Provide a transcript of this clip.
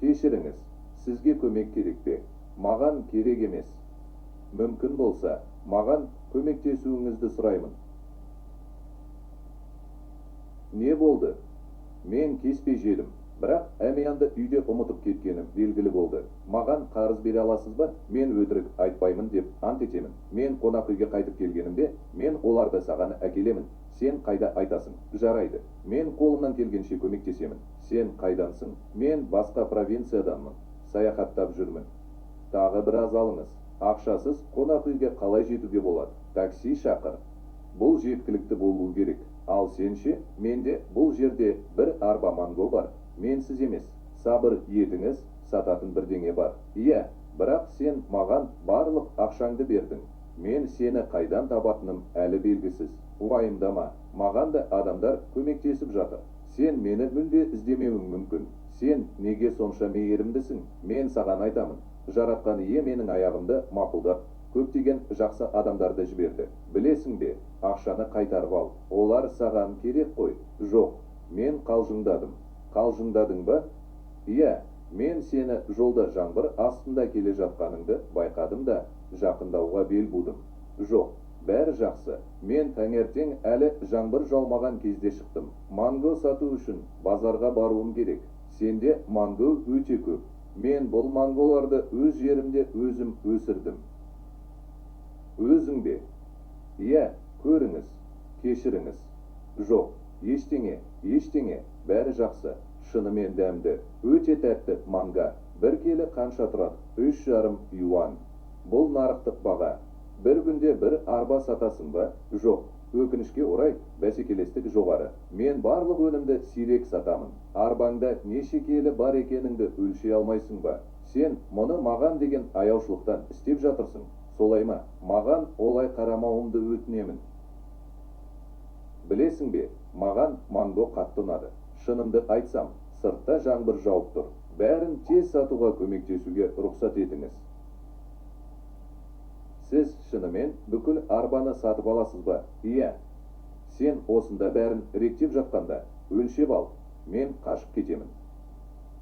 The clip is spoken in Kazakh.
Кешіріңіз, сізге көмек керек пе? Маған керек емес. Мүмкін болса, маған көмектесуіңізді сұраймын. Не болды? Мен кеспе жедім, бірақ әмиянды үйде ұмытып кеткенім белгілі болды. Маған қарыз бере аласыз ба? Мен өтірік айтпаймын деп ант етемін. Мен қонақ үйге қайтып келгенімде, мен оларды саған әкелемін. Сен қайда айтасың? Жарайды. Мен қолымнан келгенше көмектесемін. Сен қайдансың? Мен басқа провинцияданмын. Саяхаттап жүрмін. Тағы біраз алыңыз. Ақшасыз қонақ үйге қалай жетуге болады? Такси шақыр. Бұл жеткілікті болуы керек. Ал сен ше? Менде бұл жерде бір арба манго бар. Менсіз емес. Сабыр етіңіз, сататын бірдеңе бар. Иә, бірақ сен маған барлық ақшаңды бердің. Мен сені қайдан табатыным әлі белгісіз. Уайымдама, маған да адамдар көмектесіп жатыр. Сен мені мүлде іздемеуің мүмкін. Сен неге сонша мейірімдісің? Мен саған айтамын. Жаратқан ие менің аяғымды мақұлдап, көптеген жақсы адамдарды жіберді. Білесің бе, ақшаны қайтарып ал. Олар саған керек қой. Жоқ, мен қалжыңдадым. Қалжыңдадың ба? Иә, мен сені жолда жаңбыр астында келе жатқаныңды байқадым да, жақындауға бел будым. Жоқ, бәрі жақсы. Мен таңертең әлі жаңбыр жаумаған кезде шықтым. Манго сату үшін базарға баруым керек. Сенде манго өте көп. Мен бұл манголарды өз жерімде өзім өсірдім. Өзің бе? Иә, көріңіз. Кешіріңіз. Жоқ, ештеңе, ештеңе, бәрі жақсы. Шынымен дәмді, өте тәтті манго. Бір келі қанша тұрады? 3,5 юан. Бұл нарықтық баға. Бір күнде бір арба сатасың ба? Жоқ, өкінішке орай, бәсекелестік жоғары. Мен барлық өнімді сирек сатамын. Арбаңда неше келі бар екеніңді өлшей алмайсың ба? Сен мұны маған деген аяушылықтан істеп жатырсың, солай ма? Маған олай қарамауыңды өтінемін. Білесің бе, маған манго қатты ұнады. Шынымды айтсам, сыртта жаңбыр жауып тұр. Бәрін тез сатуға көмектесуге рұқсат етіңіз. Сіз шынымен бүкіл арбаны сатып аласыз ба? Иә. Сен осында бәрін реттеп жатқанда, өлшеп ал. Мен қашып кетемін.